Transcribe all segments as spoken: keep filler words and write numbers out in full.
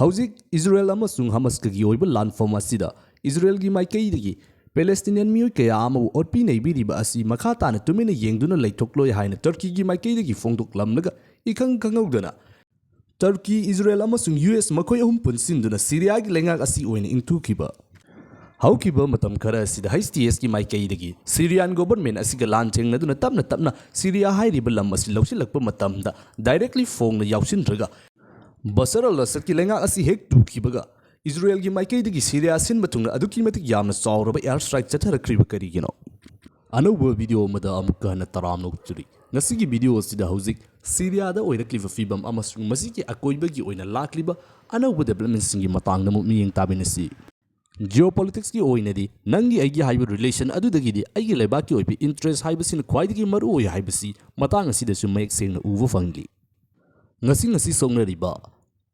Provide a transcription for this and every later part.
ꯍꯧꯖꯤꯛ ꯏꯖꯔꯦꯜ ꯑꯃꯁꯨꯡ ꯍꯃꯥꯁꯀꯒꯤ ꯑꯣꯏꯕ ꯂꯥꯟꯐꯝ ꯑꯁꯤꯗ ꯏꯖꯔꯦꯜꯒꯤ ꯃꯥꯏꯀꯩꯗꯒꯤ ꯄꯦꯂꯦꯁꯇꯤꯅꯤꯌꯟ ꯃꯤꯑꯣꯏ ꯀꯌꯥ ꯑꯃꯕꯨ ꯑꯣꯠꯄꯤ ꯅꯩꯕꯤꯔꯤꯕ ꯑꯁꯤ ꯃꯈꯥ ꯇꯥꯅ ꯇꯨꯃꯤꯟꯅ ꯌꯦꯡꯗꯨꯅ ꯂꯩꯊꯣꯛꯂꯣꯏ ꯍꯥꯏꯅ ꯇꯔꯀꯤꯒꯤ ꯃꯥꯏꯀꯩꯗꯒꯤ ꯐꯣꯡꯗꯣꯛꯂꯝꯂꯒ, ꯏꯈꯪ ꯈꯪꯍꯧꯗꯅ ꯇꯔꯀꯤ, ꯏꯖꯔꯦꯜ ꯑꯃꯁꯨꯡ ꯌꯨ ꯑꯦꯁ ꯃꯈꯣꯏ ꯑꯍꯨꯝ ꯄꯨꯟꯁꯤꯟꯗꯨꯅ ꯁꯤꯔꯤꯌꯥꯒꯤ ꯂꯩꯉꯥꯛ ꯑꯁꯤ ꯑꯣꯏꯅ ꯏꯟꯊꯨꯈꯤꯕ꯫ ꯍꯧꯈꯤꯕ ꯃꯇꯝ ꯈꯔ ꯑꯁꯤꯗ ꯍꯩꯆ ꯇꯤ ꯑꯦꯁꯀꯤ ꯃꯥꯏꯀꯩꯗꯒꯤ ꯁꯤꯔꯤꯌꯥꯟ ꯒꯣꯕꯔꯃꯦꯟ ꯑꯁꯤꯒ ꯂꯥꯟ ꯊꯦꯡꯅꯗꯨꯅ ꯇꯞꯅ ꯇꯞꯅ ꯁꯤꯔꯤꯌꯥ ꯍꯥꯏꯔꯤꯕ ꯂꯝ ꯑꯁꯤ ꯂꯧꯁꯤꯜꯂꯛꯄ ꯃꯇꯝꯗ ꯗꯥꯏꯔꯦꯛꯂꯤ ꯐꯣꯡꯅ ꯌꯥꯎꯁꯤꯟꯗ꯭ꯔꯒ ꯕꯁꯔ ꯑꯜ ꯑꯁꯗꯀꯤ ꯂꯩꯉꯥꯛ ꯑꯁꯤ ꯍꯦꯛ ꯇꯨꯈꯤꯕꯒ ꯏꯖꯔꯦꯜꯒꯤ ꯃꯥꯏꯀꯩꯗꯒꯤ ꯁꯤꯔꯤꯌꯥ ꯁꯤꯟꯕ ꯊꯨꯡꯅ ꯑꯗꯨꯛꯀꯤ ꯃꯇꯤꯛ ꯌꯥꯝꯅ ꯆꯥꯎꯔꯕ ꯑꯦꯌꯔ ꯁ꯭ꯇ꯭ꯔꯥꯏꯛ ꯆꯠꯊꯔꯛꯈ꯭ꯔꯤꯕ ꯀꯔꯤꯒꯤꯅꯣ? ꯑꯅꯧꯕ ꯚꯤꯗꯤꯑꯣ ꯑꯃꯗ ꯑꯃꯨꯛꯀ ꯍꯟꯅ ꯇꯔꯥꯝꯅ ꯑꯣꯛꯆꯔꯤ꯫ ꯉꯁꯤꯒꯤ ꯚꯤꯗꯤꯑꯣ ꯑꯁꯤꯗ ꯍꯧꯖꯤꯛ ꯁꯤꯔꯤꯌꯥꯗ ꯑꯣꯏꯔꯛꯂꯤꯕ ꯐꯤꯕꯝ ꯑꯃꯁꯨꯡ ꯃꯁꯤꯒꯤ ꯑꯀꯣꯏꯕꯒꯤ ꯑꯣꯏꯅ ꯂꯥꯛꯂꯤꯕ ꯑꯅꯧꯕ ꯗꯦꯕꯂꯞꯃꯦꯟꯁꯤꯡꯒꯤ ꯃꯇꯥꯡꯗ ꯑꯃꯨꯛ ꯃꯤꯠꯌꯦꯡ ꯇꯥꯃꯤꯟꯅꯁꯤ꯫ ꯖꯤꯑꯣꯄꯣꯂꯤꯇꯤꯛꯁꯀꯤ ꯑꯣꯏꯅꯗꯤ ꯅꯪꯒꯤ ꯑꯩꯒꯤ ꯍꯥꯏꯕ ꯔꯤꯂꯦꯁꯟ ꯑꯗꯨꯗꯒꯤꯗꯤ ꯑꯩꯒꯤ ꯂꯩꯕꯥꯛꯀꯤ ꯑꯣꯏꯕ ꯏꯟꯇꯔꯦꯁ ꯍꯥꯏꯕꯁꯤꯅ ꯈ꯭ꯋꯥꯏꯗꯒꯤ ꯃꯔꯨꯑꯣꯏ ꯍꯥꯏꯕꯁꯤ ꯃꯇꯥꯡ ꯑꯁꯤꯗꯁꯨ ꯃꯌꯦꯛ ꯁꯦꯡꯅ ꯎꯕ ꯐꯪꯂꯤ꯫ ꯉꯁꯤ ꯉꯁꯤ ꯁꯣꯛꯅꯔꯤꯕ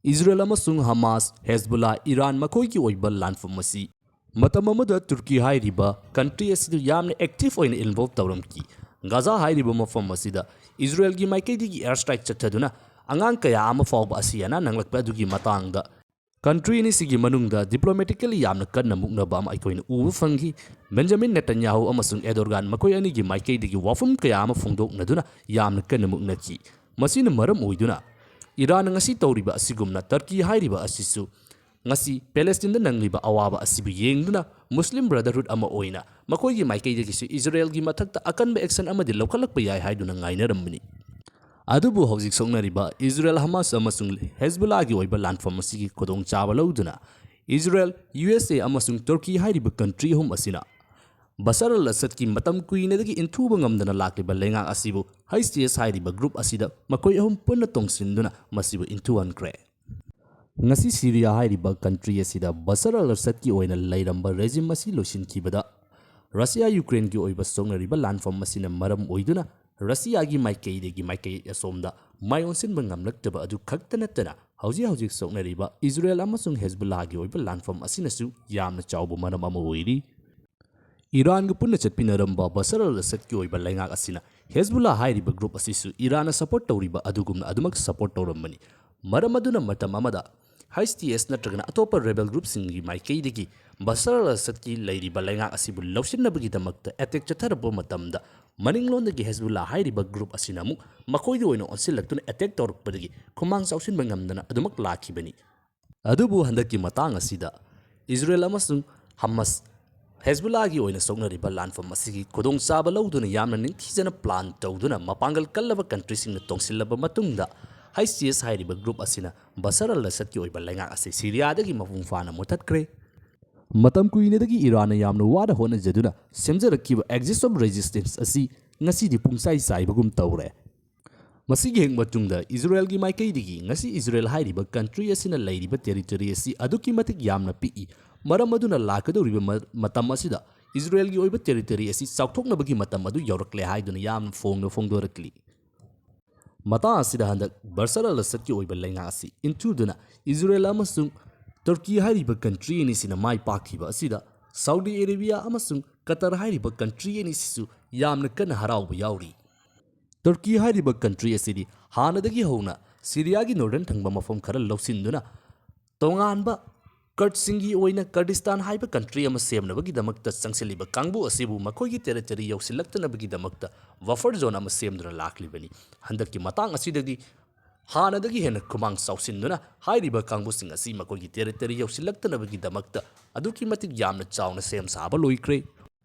ꯏꯖꯔꯦꯜ ꯑꯃꯁꯨꯡ ꯍꯃꯥꯁ, ꯍꯦꯖꯕꯨꯂꯥ, ꯏꯔꯥꯟ ꯃꯈꯣꯏꯒꯤ ꯑꯣꯏꯕ ꯂꯥꯟꯐꯝ ꯑꯁꯤ ꯃꯇꯝ ꯑꯃꯗ ꯇꯨꯔꯀꯤ ꯍꯥꯏꯔꯤꯕ ꯀꯟꯇ꯭ꯔꯤ ꯑꯁꯤꯗ ꯌꯥꯝꯅ ꯑꯦꯛꯇꯤꯚ ꯑꯣꯏꯅ ꯏꯟꯚꯣꯜꯚ ꯇꯧꯔꯝꯈꯤ꯫ ꯒꯥꯖꯥ ꯍꯥꯏꯔꯤꯕ ꯃꯐꯝ ꯑꯁꯤꯗ ꯏꯖꯔꯦꯜꯒꯤ ꯃꯥꯏꯀꯩꯗꯒꯤ ꯑꯦꯌꯔ ꯁ꯭ꯇ꯭ꯔꯥꯏꯛ ꯆꯠꯊꯗꯨꯅ ꯑꯉꯥꯡ ꯀꯌꯥ ꯑꯃ ꯐꯥꯎꯕ ꯑꯁꯤ ꯑꯅꯥ ꯅꯪꯂꯛꯄ ꯑꯗꯨꯒꯤ ꯃꯇꯥꯡꯗ ꯀꯟꯇ꯭ꯔꯤ ꯑꯅꯤꯁꯤꯒꯤ ꯃꯅꯨꯡꯗ ꯗꯤꯄ꯭ꯂꯣꯃꯦꯇꯤꯀꯦꯜꯂꯤ ꯌꯥꯝꯅ ꯀꯟꯅ ꯃꯨꯛꯅꯕ ꯑꯃ ꯑꯩꯈꯣꯏꯅ ꯎꯕ ꯐꯪꯈꯤ꯫ ꯕꯦꯟꯖꯥꯃꯤꯟ ꯅꯦꯇꯟꯌꯥꯍꯨ ꯑꯃꯁꯨꯡ ꯑꯦꯗꯣꯔꯒꯥꯟ ꯃꯈꯣꯏ ꯑꯅꯤꯒꯤ ꯃꯥꯏꯀꯩꯗꯒꯤ ꯋꯥꯐꯝ ꯀꯌꯥ ꯑꯃ ꯐꯣꯡꯗꯣꯛꯅꯗꯨꯅ ꯌꯥꯝꯅ ꯀꯟꯅ ꯃꯨꯛꯅꯈꯤ꯫ ꯃꯁꯤꯅ ꯃꯔꯝ ꯑꯣꯏꯗꯨꯅ ꯏꯔꯥꯟꯅ ꯉꯁꯤ ꯇꯧꯔꯤꯕ ꯑꯁꯤꯒꯨꯝꯅ ꯇꯔꯀꯤ ꯍꯥꯏꯔꯤꯕ ꯑꯁꯤꯁꯨ ꯉꯁꯤ ꯄꯦꯂꯦꯁꯇꯤꯟꯗ ꯅꯪꯂꯤꯕ ꯑꯋꯥꯕ ꯑꯁꯤꯕꯨ ꯌꯦꯡꯗꯨꯅ ꯃꯨꯁꯂꯤꯝ ꯕ꯭ꯔꯗꯔꯍꯨꯗ ꯑꯃ ꯑꯣꯏꯅ ꯃꯈꯣꯏꯒꯤ ꯃꯥꯏꯀꯩꯗꯒꯤꯁꯨ ꯏꯖꯔꯦꯜꯒꯤ ꯃꯊꯛꯇ ꯑꯀꯟꯕ ꯑꯦꯛꯁꯟ ꯑꯃꯗꯤ ꯂꯧꯈꯠꯂꯛꯄ ꯌꯥꯏ ꯍꯥꯏꯗꯨꯅ ꯉꯥꯏꯅꯔꯝꯕꯅꯤ꯫ ꯑꯗꯨꯕꯨ ꯍꯧꯖꯤꯛ ꯁꯣꯛꯅꯔꯤꯕ ꯏꯖꯔꯦꯜ, ꯍꯃꯥꯁ ꯑꯃꯁꯨꯡ ꯍꯦꯖꯕꯨꯂꯥꯒꯤ ꯑꯣꯏꯕ ꯂꯥꯟꯐꯝ ꯑꯁꯤꯒꯤ ꯈꯨꯗꯣꯡꯆꯥꯕ ꯂꯧꯗꯨꯅ ꯏꯖꯔꯦꯜ, ꯌꯨ ꯑꯦꯁ ꯑꯦ ꯑꯃꯁꯨꯡ ꯇꯨꯔꯀꯤ ꯍꯥꯏꯔꯤꯕ ꯀꯟꯇ꯭ꯔꯤ ꯑꯍꯨꯝ ꯑꯁꯤꯅ ꯕꯁꯔ ꯑꯜ ꯑꯁꯗꯀꯤ ꯃꯇꯝ ꯀꯨꯏꯅꯗꯒꯤ ꯏꯟꯊꯨꯕ ꯉꯝꯗꯅ ꯂꯥꯛꯂꯤꯕ ꯂꯩꯉꯥꯛ ꯑꯁꯤꯕꯨ ꯍꯩꯆ ꯇꯤ ꯑꯦꯁ ꯍꯥꯏꯔꯤꯕ ꯒ꯭ꯔꯨꯞ ꯑꯁꯤꯗ ꯃꯈꯣꯏ ꯑꯍꯨꯝ ꯄꯨꯟꯅ ꯇꯣꯡꯁꯤꯟꯗꯨꯅ ꯃꯁꯤꯕꯨ ꯏꯟꯊꯨꯍꯟꯈ꯭ꯔꯦ꯫ ꯉꯁꯤ ꯁꯤꯔꯤꯌꯥ ꯍꯥꯏꯔꯤꯕ ꯀꯟꯇ꯭ꯔꯤ ꯑꯁꯤꯗ ꯕꯁꯔ ꯑꯜ ꯑꯁꯗꯀꯤ ꯑꯣꯏꯅ ꯂꯩꯔꯝꯕ ꯔꯦꯖꯤꯝ ꯑꯁꯤ ꯂꯣꯏꯁꯤꯟꯈꯤꯕꯗ ꯔꯁꯤꯌꯥ ꯌꯨꯀ꯭ꯔꯦꯟꯒꯤ ꯑꯣꯏꯕ ꯁꯣꯛꯅꯔꯤꯕ ꯂꯥꯟꯐꯝ ꯑꯁꯤꯅ ꯃꯔꯝ ꯑꯣꯏꯗꯨꯅ ꯔꯁꯤꯌꯥꯒꯤ ꯃꯥꯏꯀꯩꯗꯒꯤ ꯃꯥꯏꯀꯩ ꯑꯁꯣꯝꯗ ꯃꯥꯏ ꯑꯣꯟꯁꯤꯟꯕ ꯉꯝꯂꯛꯇꯕ ꯑꯗꯨ ꯈꯛꯇ ꯅꯠꯇꯅ ꯍꯧꯖꯤꯛ ꯍꯧꯖꯤꯛ ꯁꯣꯛꯅꯔꯤꯕ ꯏꯖꯔꯦꯜ ꯑꯃꯁꯨꯡ ꯍꯦꯖꯕꯨꯜꯂꯥꯒꯤ ꯑꯣꯏꯕ ꯂꯥꯟꯐꯝ ꯑꯁꯤꯅꯁꯨ ꯌꯥꯝꯅ ꯆꯥꯎꯕ ꯃꯔꯝ ꯑꯃ ꯑꯣꯏꯔꯤ꯫ ꯏꯔꯥꯟꯒ ꯄꯨꯟꯅ ꯆꯠꯃꯤꯟꯅꯔꯝꯕ ꯕꯁꯔ ꯑꯜ ꯑꯁꯗꯀꯤ ꯑꯣꯏꯕ ꯂꯩꯉꯥꯛ ꯑꯁꯤꯅ ꯍꯦꯖꯕꯨꯜꯂꯥ ꯍꯥꯏꯔꯤꯕ ꯒ꯭ꯔꯨꯞ ꯑꯁꯤꯁꯨ ꯏꯔꯥꯟꯅ ꯁꯄꯣꯔꯠ ꯇꯧꯔꯤꯕ ꯑꯗꯨꯒꯨꯝꯅ ꯑꯗꯨꯃꯛ ꯁꯄꯣꯔꯠ ꯇꯧꯔꯝꯕꯅꯤ꯫ ꯃꯔꯝ ꯑꯗꯨꯅ ꯃꯇꯝ ꯑꯃꯗ ꯍꯩꯆ ꯇꯤ ꯑꯦꯁ ꯅꯠꯇ꯭ꯔꯒꯅ ꯑꯇꯣꯞꯄ ꯔꯦꯕꯦꯜ ꯒ꯭ꯔꯨꯞꯁꯤꯡꯒꯤ ꯃꯥꯏꯀꯩꯗꯒꯤ ꯕꯁꯔ ꯑꯜ ꯑꯁꯗꯀꯤ ꯂꯩꯔꯤꯕ ꯂꯩꯉꯥꯛ ꯑꯁꯤꯕꯨ ꯂꯧꯁꯤꯟꯅꯕꯒꯤꯗꯃꯛꯇ ꯑꯦꯇꯦꯛ ꯆꯠꯊꯔꯛꯄ ꯃꯇꯝꯗ, ꯃꯅꯤꯡꯂꯣꯝꯗꯒꯤ ꯍꯦꯖꯕꯨꯜꯂꯥ ꯍꯥꯏꯔꯤꯕ ꯒ꯭ꯔꯨꯞ ꯑꯁꯤꯅ ꯑꯃꯨꯛ ꯃꯈꯣꯏꯗ ꯑꯣꯏꯅ ꯑꯣꯟꯁꯤꯜꯂꯛꯇꯨꯅ ꯑꯦꯇꯦꯛ ꯇꯧꯔꯛꯄꯗꯒꯤ ꯈꯨꯃꯥꯡ ꯆꯥꯎꯁꯤꯟꯕ ꯉꯝꯗꯅ ꯑꯗꯨꯃꯛ ꯂꯥꯛꯈꯤꯕꯅꯤ꯫ ꯑꯗꯨꯕꯨ ꯍꯟꯗꯛꯀꯤ ꯃꯇꯥꯡ ꯑꯁꯤꯗ ꯏꯖꯔꯦꯜ ꯑꯃꯁꯨꯡ ꯍꯃꯁ, ꯍꯦꯖꯕꯨꯜꯂꯥꯒꯤ ꯑꯣꯏꯅ ꯁꯣꯛꯅꯔꯤꯕ ꯂꯥꯟꯐꯝ ꯑꯁꯤꯒꯤ ꯈꯨꯗꯣꯡꯆꯥꯕ ꯂꯧꯗꯨꯅ ꯌꯥꯝꯅ ꯅꯤꯡꯊꯤꯖꯅ ꯄ꯭ꯂꯥꯟ ꯇꯧꯗꯨꯅ ꯃꯄꯥꯡꯒꯜ ꯀꯜꯂꯕ ꯀꯟꯇ꯭ꯔꯤꯁꯤꯡꯅ ꯇꯣꯡꯁꯤꯜꯂꯕ ꯃꯇꯨꯡꯗ, ꯍꯩꯆ ꯇꯤ ꯑꯦꯁ ꯍꯥꯏꯔꯤꯕ ꯒ꯭ꯔꯨꯞ ꯑꯁꯤꯅ ꯕꯁꯔ ꯑꯜ ꯑꯁꯗꯀꯤ ꯑꯣꯏꯕ ꯂꯩꯉꯥꯛ ꯑꯁꯤ ꯁꯤꯔꯤꯌꯥꯗꯒꯤ ꯃꯄꯨꯡ ꯐꯥꯅ ꯃꯨꯠꯊꯠꯈ꯭ꯔꯦ꯫ ꯃꯇꯝ ꯀꯨꯏꯅꯗꯒꯤ ꯏꯔꯥꯟꯅ ꯌꯥꯝꯅ ꯋꯥꯅ ꯍꯣꯠꯅꯖꯗꯨꯅ ꯁꯦꯝꯖꯔꯛꯈꯤꯕ Axis of Resistance ꯑꯁꯤ ꯉꯁꯤꯗꯤ ꯄꯨꯡꯆꯥꯏ ꯆꯥꯏꯕꯒꯨꯝ ꯇꯧꯔꯦ꯫ ꯃꯁꯤꯒꯤ ꯍꯦꯛ ꯃꯇꯨꯡꯗ ꯏꯖꯔꯦꯜꯒꯤ ꯃꯥꯏꯀꯩꯗꯒꯤ ꯉꯁꯤ ꯏꯖꯔꯦꯜ ꯍꯥꯏꯔꯤꯕ ꯀꯟꯇ꯭ꯔꯤ ꯑꯁꯤꯅ ꯂꯩꯔꯤꯕ ꯇꯦꯔꯤꯇꯣꯔꯤ ꯑꯁꯤ ꯑꯗꯨꯛꯀꯤ ꯃꯇꯤꯛ ꯌꯥꯝꯅ ꯄꯤꯛꯏ, ꯃꯔꯝ ꯑꯗꯨꯅ ꯂꯥꯛꯀꯗꯧꯔꯤꯕ ꯃ-, ꯃꯇꯝ ꯑꯁꯤꯗ ꯏꯖꯔꯦꯜꯒꯤ ꯑꯣꯏꯕ ꯇꯦꯔꯤꯇꯣꯔꯤ ꯑꯁꯤ ꯆꯥꯎꯊꯣꯛꯅꯕꯒꯤ ꯃꯇꯝ ꯑꯗꯨ ꯌꯧꯔꯛꯂꯦ ꯍꯥꯏꯗꯨꯅ ꯌꯥꯝꯅ ꯐꯣꯡꯅ ꯐꯣꯡꯗꯣꯔꯛꯂꯤ꯫ ꯃꯇꯥꯡ ꯑꯁꯤꯗ ꯍꯟꯗꯛ ꯕꯁꯔ ꯑꯜ ꯑꯁꯗꯀꯤ ꯑꯣꯏꯕ ꯂꯩꯉꯥꯛ ꯑꯁꯤ ꯏꯟꯊꯨꯗꯨꯅ ꯏꯖꯔꯦꯜ ꯑꯃꯁꯨꯡ ꯇꯔꯀꯤ ꯍꯥꯏꯔꯤꯕ ꯀꯟꯇ꯭ꯔꯤ ꯑꯅꯤꯁꯤꯅ ꯃꯥꯏ ꯄꯥꯛꯈꯤꯕ ꯑꯁꯤꯗ ꯁꯥꯎꯗꯤ ꯑꯔꯦꯕꯤꯌꯥ ꯑꯃꯁꯨꯡ ꯀꯇꯔ ꯍꯥꯏꯔꯤꯕ ꯀꯟꯇ꯭ꯔꯤ ꯑꯅꯤꯁꯤꯁꯨ ꯌꯥꯝꯅ ꯀꯟꯅ ꯍꯔꯥꯎꯕ ꯌꯥꯎꯔꯤ꯫ ꯇꯔꯀꯤ ꯍꯥꯏꯔꯤꯕ ꯀꯟꯇ꯭ꯔꯤ ꯑꯁꯤꯗꯤ ꯍꯥꯟꯅꯗꯒꯤ ꯍꯧꯅ ꯁꯤꯔꯤꯌꯥꯒꯤ ꯅꯣꯔꯗꯔꯟ ꯊꯪꯕ ꯃꯐꯝ ꯈꯔ ꯂꯧꯁꯤꯟꯗꯨꯅ ꯇꯣꯉꯥꯟꯕ ꯀꯔꯗꯁꯤꯡꯒꯤ ꯑꯣꯏꯅ ꯀꯔꯗꯤꯁꯇꯥꯟ ꯍꯥꯏꯕ ꯀꯟꯇ꯭ꯔꯤ ꯑꯃ ꯁꯦꯝꯅꯕꯒꯤꯗꯃꯛꯇ ꯆꯪꯁꯤꯜꯂꯤꯕ ꯀꯥꯡꯕꯨ ꯑꯁꯤꯕꯨ ꯃꯈꯣꯏꯒꯤ ꯇꯦꯔꯤꯇꯣꯔꯤ ꯌꯧꯁꯤꯜꯂꯛꯇꯅꯕꯒꯤꯗꯃꯛꯇ ꯕꯐꯔ ꯖꯣꯟ ꯑꯃ ꯁꯦꯝꯗꯨꯅ ꯂꯥꯛꯂꯤꯕꯅꯤ꯫ ꯍꯟꯗꯛꯀꯤ ꯃꯇꯥꯡ ꯑꯁꯤꯗꯗꯤ ꯍꯥꯟꯅꯗꯒꯤ ꯍꯦꯟꯅ ꯈꯨꯃꯥꯡ ꯆꯥꯎꯁꯤꯟꯗꯨꯅ ꯍꯥꯏꯔꯤꯕ ꯀꯥꯡꯕꯨꯁꯤꯡ ꯑꯁꯤ ꯃꯈꯣꯏꯒꯤ ꯇꯦꯔꯤꯇꯣꯔꯤ ꯌꯧꯁꯤꯜꯂꯛꯇꯅꯕꯒꯤꯗꯃꯛꯇ ꯑꯗꯨꯛꯀꯤ ꯃꯇꯤꯛ ꯌꯥꯝꯅ ꯆꯥꯎꯅ ꯁꯦꯝ ꯁꯥꯕ ꯂꯣꯏꯈ꯭ꯔꯦ꯫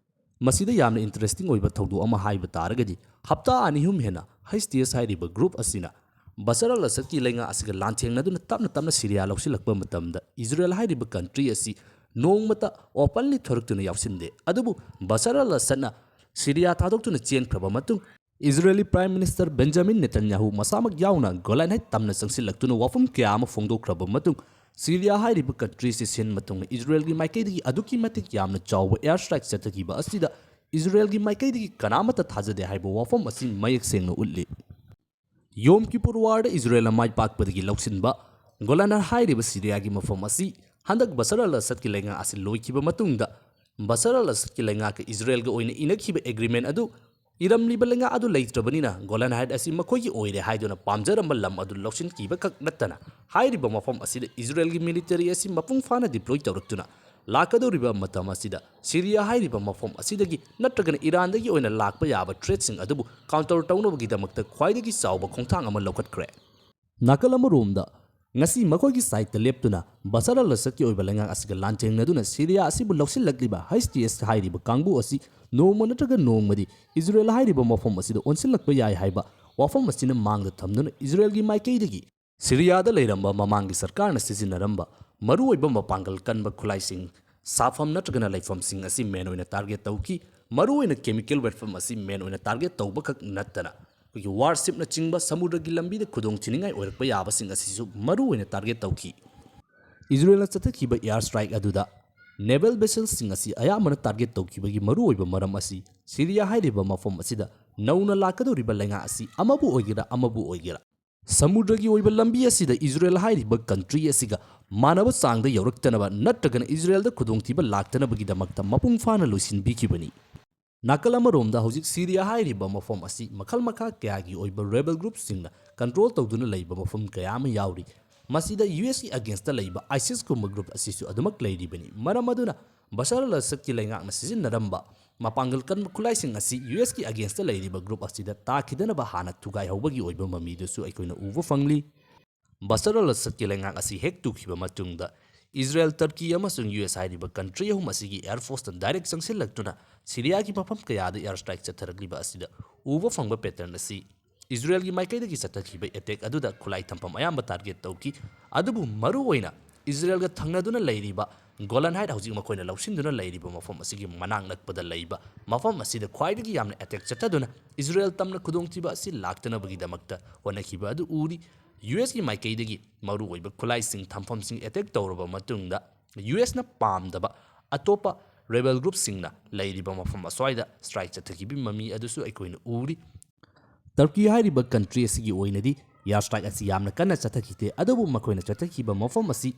ꯃꯁꯤꯗ ꯌꯥꯝꯅ ꯏꯟꯇꯔꯦꯁꯇꯤꯡ ꯑꯣꯏꯕ ꯊꯧꯗꯣꯛ ꯑꯃ ꯍꯥꯏꯕ ꯇꯥꯔꯒꯗꯤ, ꯍꯞꯇꯥ ꯑꯅꯤ ꯑꯍꯨꯝ ꯍꯦꯟꯅ ꯍꯩꯆ ꯇꯤ ꯑꯦꯁ ꯍꯥꯏꯔꯤꯕ ꯒ꯭ꯔꯨꯞ ꯑꯁꯤꯅ ꯕꯁꯔ ꯑꯜ ꯑꯁꯗꯀꯤ ꯂꯩꯉꯥꯛ ꯑꯁꯤꯒ ꯂꯥꯟꯊꯦꯡꯅꯗꯨꯅ ꯇꯞꯅ ꯇꯞꯅ ꯁꯤꯔꯤꯌꯥ ꯂꯧꯁꯤꯜꯂꯛꯄ ꯃꯇꯝꯗ, ꯏꯖꯔꯦꯜ ꯍꯥꯏꯔꯤꯕ ꯀꯟꯇ꯭ꯔꯤ ꯑꯁꯤ ꯅꯣꯡꯃꯇ ꯑꯣꯄꯟꯂꯤ ꯊꯣꯔꯛꯇꯨꯅ ꯌꯥꯎꯁꯤꯟꯗꯦ꯫ ꯑꯗꯨꯕꯨ ꯕꯁꯔ ꯑꯜ ꯑꯁꯗꯅ ꯁꯤꯔꯤꯌꯥ ꯊꯥꯗꯣꯛꯇꯨꯅ ꯆꯦꯟꯈ꯭ꯔꯕ ꯃꯇꯨꯡ, ꯏꯖꯔꯦꯂꯤ ꯄ꯭ꯔꯥꯏꯝ ꯃꯤꯅꯤꯁꯇꯔ ꯕꯦꯟꯖꯥꯃꯤꯟ ꯅꯦꯇꯟꯌꯥꯍꯨ ꯃꯁꯥꯃꯛ ꯌꯥꯎꯅ ꯒꯣꯂꯥꯟ ꯍꯥꯏꯠ ꯇꯝꯅ ꯆꯪꯁꯤꯜꯂꯛꯇꯨꯅ ꯋꯥꯐꯝ ꯀꯌꯥ ꯑꯃ ꯐꯣꯡꯗꯣꯛꯈ꯭ꯔꯕ ꯃꯇꯨꯡ, ꯁꯤꯔꯤꯌꯥ ꯍꯥꯏꯔꯤꯕ ꯀꯟꯇ꯭ꯔꯤꯁꯤ ꯁꯤꯟꯕ ꯊꯨꯡꯅ ꯏꯖꯔꯦꯜꯒꯤ ꯃꯥꯏꯀꯩꯗꯒꯤ ꯑꯗꯨꯛꯀꯤ ꯃꯇꯤꯛ ꯌꯥꯝꯅ ꯆꯥꯎꯕ ꯑꯦꯌꯔ ꯁ꯭ꯇ꯭ꯔꯥꯏꯛ ꯆꯠꯊꯈꯤꯕ ꯑꯁꯤꯗ ꯏꯖꯔꯦꯜꯒꯤ ꯃꯥꯏꯀꯩꯗꯒꯤ ꯀꯅꯥꯃꯠꯇ ꯊꯥꯖꯗꯦ ꯍꯥꯏꯕ ꯋꯥꯐꯝ ꯑꯁꯤ ꯃꯌꯦꯛ ꯁꯦꯡꯅ ꯎꯠꯂꯤ꯫ ꯌꯣꯝ ꯀꯤꯄꯨꯔ ꯋꯥꯔꯗ ꯏꯖꯔꯦꯜꯅ ꯃꯥꯏ ꯄꯥꯛꯄꯗꯒꯤ ꯂꯧꯁꯤꯟꯕ ꯒꯣꯂꯥꯟ ꯍꯥꯏꯔꯤꯕ ꯁꯤꯔꯤꯌꯥꯒꯤ ꯃꯐꯝ ꯑꯁꯤ ꯍꯟꯗꯛ ꯕꯁꯔ ꯑꯜ ꯑꯁꯗꯀꯤ ꯂꯩꯉꯥꯛ ꯑꯁꯤ ꯂꯣꯏꯈꯤꯕ ꯃꯇꯨꯡꯗ, ꯕꯁꯔ ꯑꯜ ꯑꯁꯗꯀꯤ ꯂꯩꯉꯥꯛꯀ ꯏꯖꯔꯦꯜꯒ ꯑꯣꯏꯅ ꯏꯅꯈꯤꯕ ꯑꯦꯒ꯭ꯔꯤꯃꯦꯟ ꯑꯗꯨ ꯏꯔꯝꯂꯤꯕ ꯂꯩꯉꯥꯛ ꯑꯗꯨ ꯂꯩꯇ꯭ꯔꯕꯅꯤꯅ ꯒꯣꯂꯥꯟ ꯍꯥꯏꯠ ꯑꯁꯤ ꯃꯈꯣꯏꯒꯤ ꯑꯣꯏꯔꯦ ꯍꯥꯏꯗꯨꯅ ꯄꯥꯝꯖꯔꯝꯕ ꯂꯝ ꯑꯗꯨ ꯂꯧꯁꯤꯟꯈꯤꯕ ꯈꯛ ꯅꯠꯇꯅ, ꯍꯥꯏꯔꯤꯕ ꯃꯐꯝ ꯑꯁꯤꯗ ꯏꯖꯔꯦꯜꯒꯤ ꯃꯤꯂꯤꯇꯔꯤ ꯑꯁꯤ ꯃꯄꯨꯡ ꯐꯥꯅ ꯗꯤꯄ꯭ꯂꯣꯏ ꯇꯧꯔꯛꯇꯨꯅ ꯂꯥꯛꯀꯗꯧꯔꯤꯕ ꯃꯇꯝ ꯑꯁꯤꯗ ꯁꯤꯔꯤꯌꯥ ꯍꯥꯏꯔꯤꯕ ꯃꯐꯝ ꯑꯁꯤꯗꯒꯤ ꯅꯠꯇ꯭ꯔꯒꯅ ꯏꯔꯥꯟꯗꯒꯤ ꯑꯣꯏꯅ ꯂꯥꯛꯄ ꯌꯥꯕ ꯊ꯭ꯔꯦꯠꯁꯤꯡ ꯑꯗꯨꯕꯨ ꯀꯥꯎꯟꯇꯔ ꯇꯧꯅꯕꯒꯤꯗꯃꯛꯇ ꯈ꯭ꯋꯥꯏꯗꯒꯤ ꯆꯥꯎꯕ ꯈꯣꯡꯊꯥꯡ ꯑꯃ ꯂꯧꯈꯠꯈ꯭ꯔꯦ꯫ ꯅꯥꯀꯜ ꯑꯃꯔꯣꯝꯗ, ꯉꯁꯤ ꯃꯈꯣꯏꯒꯤ ꯁꯥꯏꯠꯇ ꯂꯦꯞꯇꯨꯅ ꯕꯁꯥꯔ ꯑꯜ ꯑꯁꯗꯀꯤ ꯑꯣꯏꯕ ꯂꯩꯉꯥꯛ ꯑꯁꯤꯒ ꯂꯥꯟꯊꯦꯡꯅꯗꯨꯅ ꯁꯤꯔꯤꯌꯥ ꯑꯁꯤꯕꯨ ꯂꯧꯁꯤꯜꯂꯛꯂꯤꯕ ꯍꯩꯆ ꯇꯤ ꯑꯦꯁ ꯍꯥꯏꯔꯤꯕ ꯀꯥꯡꯕꯨ ꯑꯁꯤ ꯅꯣꯡꯃ ꯅꯠꯇ꯭ꯔꯒ ꯅꯣꯡꯃꯗꯤ ꯏꯖꯔꯦꯜ ꯍꯥꯏꯔꯤꯕ ꯃꯐꯝ ꯑꯁꯤꯗ ꯑꯣꯟꯁꯤꯜꯂꯛꯄ ꯌꯥꯏ ꯍꯥꯏꯕ ꯋꯥꯐꯝ ꯑꯁꯤꯅ ꯃꯥꯡꯗ ꯊꯝꯗꯨꯅ ꯏꯖꯔꯦꯜꯒꯤ ꯃꯥꯏꯀꯩꯗꯒꯤ ꯁꯤꯔꯤꯌꯥꯗ ꯂꯩꯔꯝꯕ ꯃꯃꯥꯡꯒꯤ ꯁꯔꯀꯥꯔꯅ ꯁꯤꯖꯤꯟꯅꯔꯝꯕ ꯃꯔꯨꯑꯣꯏꯕ ꯃꯄꯥꯡꯒꯜ ꯀꯟꯕ ꯈꯨꯠꯂꯥꯏꯁꯤꯡ, ꯁꯥꯐꯝ ꯅꯠꯇ꯭ꯔꯒꯅ ꯂꯩꯐꯝꯁꯤꯡ ꯑꯁꯤ ꯃꯦꯟ ꯑꯣꯏꯅ ꯇꯥꯔꯒꯦꯠ ꯇꯧꯈꯤ꯫ ꯃꯔꯨꯑꯣꯏꯅ ꯀꯦꯃꯤꯀꯦꯜ ꯋꯦꯄꯟ ꯑꯁꯤ ꯃꯦꯟ ꯑꯣꯏꯅ ꯇꯥꯔꯒꯦꯠ ꯇꯧꯕꯈꯛ ꯅꯠꯇꯅ ꯑꯩꯈꯣꯏꯒꯤ ꯋꯥꯔꯁꯤꯞꯅꯆꯤꯡꯕ ꯁꯃꯨꯗ꯭ꯔꯒꯤ ꯂꯝꯕꯤꯗ ꯈꯨꯗꯣꯡꯊꯤꯅꯤꯡꯉꯥꯏ ꯑꯣꯏꯔꯛꯄ ꯌꯥꯕꯁꯤꯡ ꯑꯁꯤꯁꯨ ꯃꯔꯨꯑꯣꯏꯅ ꯇꯥꯔꯒꯦꯠ ꯇꯧꯈꯤ꯫ ꯏꯖꯔꯦꯜꯅ ꯆꯠꯊꯈꯤꯕ ꯑꯦꯌꯥꯔ ꯁ꯭ꯇ꯭ꯔꯥꯏꯛ ꯑꯗꯨꯗ ꯅꯦꯚꯦꯜ ꯚꯦꯁꯦꯜꯁꯤꯡ ꯑꯁꯤ ꯑꯌꯥꯝꯕꯅ ꯇꯥꯔꯒꯦꯠ ꯇꯧꯈꯤꯕꯒꯤ ꯃꯔꯨꯑꯣꯏꯕ ꯃꯔꯝ ꯑꯁꯤ ꯁꯤꯔꯤꯌꯥ ꯍꯥꯏꯔꯤꯕ ꯃꯐꯝ ꯑꯁꯤꯗ ꯅꯧꯅ ꯂꯥꯛꯀꯗꯧꯔꯤꯕ ꯂꯩꯉꯥꯛ ꯑꯁꯤ ꯑꯃꯕꯨ ꯑꯣꯏꯒꯦꯔꯥ ꯑꯃꯕꯨ ꯑꯣꯏꯒꯦꯔꯥ ꯁꯃꯨꯗ꯭ꯔꯒꯤ ꯑꯣꯏꯕ ꯂꯝꯕꯤ ꯑꯁꯤꯗ ꯏꯖꯔꯦꯜ ꯍꯥꯏꯔꯤꯕ ꯀꯟꯇ꯭ꯔꯤ ꯑꯁꯤꯒ ꯃꯥꯟꯅꯕ ꯆꯥꯡꯗ ꯌꯧꯔꯛꯇꯅꯕ ꯅꯠꯇ꯭ꯔꯒꯅ ꯏꯖꯔꯦꯜꯗ ꯈꯨꯗꯣꯡꯊꯤꯕ ꯂꯥꯛꯇꯅꯕꯒꯤꯗꯃꯛꯇ ꯃꯄꯨꯡ ꯐꯥꯅ ꯂꯣꯏꯁꯤꯟꯕꯤꯈꯤꯕꯅꯤ꯫ ꯅꯥꯀꯜ ꯑꯃꯔꯣꯝꯗ ꯍꯧꯖꯤꯛ ꯁꯤꯔꯤꯌꯥ ꯍꯥꯏꯔꯤꯕ ꯃꯐꯝ ꯑꯁꯤ ꯃꯈꯜ ꯃꯈꯥ ꯀꯌꯥꯒꯤ ꯑꯣꯏꯕ ꯔꯦꯕꯦꯜ ꯒ꯭ꯔꯨꯞꯁꯤꯡꯅ ꯀꯟꯇ꯭ꯔꯣꯜ ꯇꯧꯗꯨꯅ ꯂꯩꯕ ꯃꯐꯝ ꯀꯌꯥ ꯑꯃ ꯌꯥꯎꯔꯤ꯫ ꯃꯁꯤꯗ ꯌꯨ ꯑꯦꯁꯀꯤ ꯑꯒꯦꯟꯁꯇ ꯂꯩꯕ ꯑꯥꯏꯁꯤꯁꯀꯨꯝꯕ ꯒ꯭ꯔꯨꯞ ꯑꯁꯤꯁꯨ ꯑꯗꯨꯃꯛ ꯂꯩꯔꯤꯕꯅꯤ꯫ ꯃꯔꯝ ꯑꯗꯨꯅ ꯕꯁꯥꯔ ꯑꯜ ꯑꯁꯗꯀꯤ ꯂꯩꯉꯥꯛꯅ ꯁꯤꯖꯤꯟꯅꯔꯝꯕ ꯃꯄꯥꯡꯒꯜ ꯀꯟꯕ ꯈꯨꯠꯂꯥꯏꯁꯤꯡ ꯑꯁꯤ ꯌꯨ ꯑꯦꯁꯀꯤ ꯑꯒꯦꯟꯁꯇ ꯂꯩꯔꯤꯕ ꯒ꯭ꯔꯨꯞ ꯑꯁꯤꯗ ꯇꯥꯈꯤꯗꯅꯕ ꯍꯥꯟꯅ ꯊꯨꯒꯥꯏꯍꯧꯕꯒꯤ ꯑꯣꯏꯕ ꯃꯃꯤꯗꯨꯁꯨ ꯑꯩꯈꯣꯏꯅ ꯎꯕ ꯐꯪꯂꯤ꯫ ꯕꯁꯥꯔ ꯑꯜ ꯑꯁꯗꯀꯤ ꯂꯩꯉꯥꯛ ꯑꯁꯤ ꯍꯦꯛ ꯇꯨꯈꯤꯕ ꯃꯇꯨꯡꯗ ꯏꯖꯔꯦꯜ, ꯇꯔꯀꯤ ꯑꯃꯁꯨꯡ ꯌꯨ ꯑꯦꯁ ꯍꯥꯏꯔꯤꯕ ꯀꯟꯇ꯭ꯔꯤ ꯑꯍꯨꯝ ꯑꯁꯤꯒꯤ ꯑꯦꯌꯥꯔ ꯐꯣꯔꯁꯅ ꯗꯥꯏꯔꯦꯛ ꯆꯪꯁꯤꯜꯂꯛꯇꯨꯅ ꯁꯤꯔꯤꯌꯥꯒꯤ ꯃꯐꯝ ꯀꯌꯥꯗ ꯑꯦꯌꯥꯔ ꯁ꯭ꯇ꯭ꯔꯥꯏꯛ ꯆꯠꯊꯔꯛꯂꯤꯕ ꯑꯁꯤꯗ ꯎꯕ ꯐꯪꯕ ꯄꯦꯇꯔꯟ ꯑꯁꯤ ꯏꯖꯔꯦꯜꯒꯤ ꯃꯥꯏꯀꯩꯗꯒꯤ ꯆꯠꯊꯈꯤꯕ ꯑꯦꯇꯦꯛ ꯑꯗꯨꯗ ꯈꯨꯠꯂꯥꯏ ꯊꯝꯐꯝ ꯑꯌꯥꯝꯕ ꯇꯥꯔꯒꯦꯠ ꯇꯧꯈꯤ꯫ ꯑꯗꯨꯕꯨ ꯃꯔꯨꯑꯣꯏꯅ ꯏꯖꯔꯦꯜꯒ ꯊꯪꯅꯗꯨꯅ ꯂꯩꯔꯤꯕ ꯒꯣꯂꯥꯟ ꯍꯥꯏꯠ, ꯍꯧꯖꯤꯛ ꯃꯈꯣꯏꯅ ꯂꯧꯁꯤꯟꯗꯨꯅ ꯂꯩꯔꯤꯕ ꯃꯐꯝ ꯑꯁꯤꯒꯤ ꯃꯅꯥꯛ ꯅꯛꯄꯗ ꯂꯩꯕ ꯃꯐꯝ ꯑꯁꯤꯗ ꯈ꯭ꯋꯥꯏꯗꯒꯤ ꯌꯥꯝꯅ ꯑꯦꯇꯦꯛ ꯆꯠꯊꯗꯨꯅ ꯏꯖꯔꯦꯜ ꯇꯝꯅ ꯈꯨꯗꯣꯡꯊꯤꯕ ꯑꯁꯤ ꯂꯥꯛꯇꯅꯕꯒꯤꯗꯃꯛꯇ ꯍꯣꯠꯅꯈꯤꯕ ꯑꯗꯨ ꯎꯔꯤ꯫ ꯌꯨ ꯑꯦꯁꯀꯤ ꯃꯥꯏꯀꯩꯗꯒꯤ ꯃꯔꯨꯑꯣꯏꯕ ꯈꯨꯠꯂꯥꯏꯁꯤꯡ ꯊꯝꯐꯝꯁꯤꯡ ꯑꯦꯇꯦꯛ ꯇꯧꯔꯕ ꯃꯇꯨꯡꯗ ꯌꯨ ꯑꯦꯁꯅ ꯄꯥꯝꯗꯕ ꯑꯇꯣꯞꯄ ꯔꯦꯕꯦꯜ ꯒ꯭ꯔꯨꯞꯁꯤꯡꯅ ꯂꯩꯔꯤꯕ ꯃꯐꯝ ꯑꯁ꯭ꯋꯥꯏꯗ ꯁ꯭ꯇ꯭ꯔꯥꯏꯛ ꯆꯠꯊꯈꯤꯕꯒꯤ ꯃꯃꯤ ꯑꯗꯨꯁꯨ ꯑꯩꯈꯣꯏꯅ ꯎꯔꯤ꯫ ꯇꯔꯀꯤ ꯍꯥꯏꯔꯤꯕ ꯀꯟꯇ꯭ꯔꯤ ꯑꯁꯤꯒꯤ ꯑꯣꯏꯅꯗꯤ ꯑꯦꯌꯥꯔ ꯁ꯭ꯇ꯭ꯔꯥꯏꯛ ꯑꯁꯤ ꯌꯥꯝꯅ ꯀꯟꯅ ꯆꯠꯊꯈꯤꯗꯦ, ꯑꯗꯨꯕꯨ ꯃꯈꯣꯏꯅ ꯆꯠꯊꯈꯤꯕ ꯃꯐꯝ ꯑꯁꯤ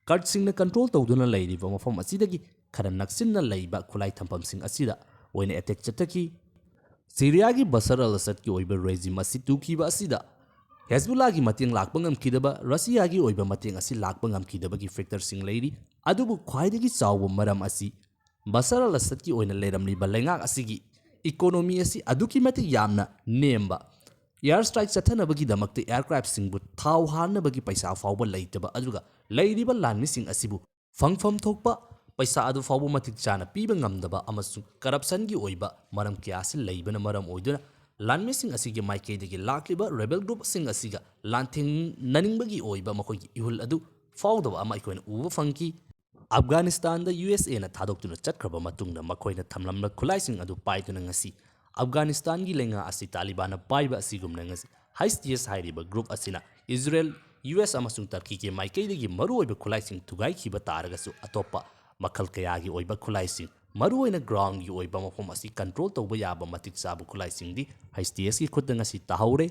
ꯀꯔꯗꯁꯤꯡꯅ ꯀꯟꯇ꯭ꯔꯣꯜ ꯇꯧꯗꯨꯅ ꯂꯩꯔꯤꯕ ꯃꯐꯝ ꯑꯁꯤꯗꯒꯤ ꯈꯔ ꯅꯛꯁꯤꯟꯅ ꯂꯩꯕ ꯈꯨꯠꯂꯥꯏ ꯊꯝꯐꯝꯁꯤꯡ ꯑꯁꯤꯗ ꯑꯣꯏꯅ ꯑꯦꯇꯦꯛ ꯆꯠꯊꯈꯤ꯫ ꯁꯤꯔꯤꯌꯥꯒꯤ ꯕꯁꯔ ꯑꯜ ꯑꯁꯗꯀꯤ ꯑꯣꯏꯕ ꯔꯦꯖꯤꯝ ꯑꯁꯤ ꯇꯨꯈꯤꯕ ꯑꯁꯤꯗ ꯍꯦꯖꯕꯨꯜꯂꯥꯒꯤ ꯃꯇꯦꯡ ꯂꯥꯛꯄ ꯉꯝꯈꯤꯗꯕ, ꯔꯁꯤꯌꯥꯒꯤ ꯑꯣꯏꯕ ꯃꯇꯦꯡ ꯑꯁꯤ ꯂꯥꯛꯄ ꯉꯝꯈꯤꯗꯕꯒꯤ ꯐꯦꯛꯇꯔꯁꯤꯡ ꯂꯩꯔꯤ꯫ ꯑꯗꯨꯕꯨ ꯈ꯭ꯋꯥꯏꯗꯒꯤ ꯆꯥꯎꯕ ꯃꯔꯝ ꯑꯁꯤ ꯕꯁꯔ ꯑꯜ ꯑꯁꯗꯀꯤ ꯑꯣꯏꯅ ꯂꯩꯔꯝꯂꯤꯕ ꯂꯩꯉꯥꯛ ꯑꯁꯤꯒꯤ ꯏꯀꯣꯅꯣꯃꯤ ꯑꯁꯤ ꯑꯗꯨꯛꯀꯤ ꯃꯇꯤꯛ ꯌꯥꯝꯅ ꯅꯦꯝꯕ, ꯑꯦꯌꯔ ꯁ꯭ꯇ꯭ꯔꯥꯏꯛ ꯆꯠꯊꯅꯕꯒꯤꯗꯃꯛꯇ ꯑꯦꯌꯔꯀ꯭ꯔꯥꯐꯁꯤꯡꯕꯨ ꯊꯥꯎ ꯍꯥꯟꯅꯕꯒꯤ ꯄꯩꯁꯥ ꯐꯥꯎꯕ ꯂꯩꯇꯕ, ꯑꯗꯨꯒ ꯂꯩꯔꯤꯕ ꯂꯥꯟꯃꯤꯁꯤꯡ ꯑꯁꯤꯕꯨ ꯐꯪꯐꯝ ꯊꯣꯛꯄ ꯄꯩꯁꯥ ꯑꯗꯨ ꯐꯥꯎꯕ ꯃꯇꯤꯛ ꯆꯥꯅ ꯄꯤꯕ ꯉꯝꯗꯕ ꯑꯃꯁꯨꯡ ꯀꯔꯞꯁꯟꯒꯤ ꯑꯣꯏꯕ ꯃꯔꯝ ꯀꯌꯥ ꯑꯁꯤ ꯂꯩꯕꯅ ꯃꯔꯝ ꯑꯣꯏꯗꯨꯅ ꯂꯥꯟꯃꯤꯁꯤꯡ ꯑꯁꯤꯒꯤ ꯃꯥꯏꯀꯩꯗꯒꯤ ꯂꯥꯛꯂꯤꯕ ꯔꯦꯕꯦꯜ ꯒ꯭ꯔꯨꯞꯁꯤꯡ ꯑꯁꯤꯒ ꯂꯥꯟꯊꯦꯡꯅꯅꯤꯡꯕꯒꯤ ꯑꯣꯏꯕ ꯃꯈꯣꯏꯒꯤ ꯏꯍꯨꯜ ꯑꯗꯨ ꯐꯥꯎꯗꯕ ꯑꯃ ꯑꯩꯈꯣꯏꯅ ꯎꯕ ꯐꯪꯈꯤ꯫ ꯑꯐꯒꯥꯅꯤꯁꯇꯥꯟꯗ ꯌꯨ ꯑꯦꯁ ꯑꯦꯅ ꯊꯥꯗꯣꯛꯇꯨꯅ ꯆꯠꯈ꯭ꯔꯕ ꯃꯇꯨꯡꯗ ꯃꯈꯣꯏꯅ ꯊꯝꯂꯝꯕ ꯈꯨꯠꯂꯥꯏꯁꯤꯡ ꯑꯗꯨ ꯄꯥꯏꯗꯨꯅ ꯉꯁꯤ ꯑꯐꯒꯥꯅꯤꯁꯇꯥꯟꯒꯤ ꯂꯩꯉꯥꯛ ꯑꯁꯤ ꯇꯥꯂꯤꯕꯥꯟꯅ ꯄꯥꯏꯕ ꯑꯁꯤꯒꯨꯝꯅ ꯉꯁꯤ ꯍꯩꯁ ꯇꯤ ꯑꯦꯁ ꯍꯥꯏꯔꯤꯕ ꯒ꯭ꯔꯨꯞ ꯑꯁꯤꯅ ꯏꯖꯔꯦꯜ, ꯌꯨ ꯑꯦꯁ ꯑꯃꯁꯨꯡ ꯇꯔꯀꯤꯒꯤ ꯃꯥꯏꯀꯩꯗꯒꯤ ꯃꯔꯨꯑꯣꯏꯕ ꯈꯨꯠꯂꯥꯏꯁꯤꯡ ꯊꯨꯒꯥꯏꯈꯤꯕ ꯇꯥꯔꯒꯁꯨ, ꯑꯇꯣꯞꯄ ꯃꯈꯜ ꯀꯌꯥꯒꯤ ꯑꯣꯏꯕ ꯈꯨꯠꯂꯥꯏꯁꯤꯡ, ꯃꯔꯨꯑꯣꯏꯅ ꯒ꯭ꯔꯥꯎꯟꯒꯤ ꯑꯣꯏꯕ ꯃꯐꯝ ꯑꯁꯤ ꯀꯟꯇ꯭ꯔꯣꯜ ꯇꯧꯕ ꯌꯥꯕ ꯃꯇꯤꯛ ꯆꯥꯕ ꯈꯨꯠꯂꯥꯏꯁꯤꯡꯗꯤ ꯍꯩꯁ ꯇꯤ ꯑꯦꯁꯀꯤ ꯈꯨꯠꯇ ꯉꯁꯤ ꯇꯥꯍꯧꯔꯦ꯫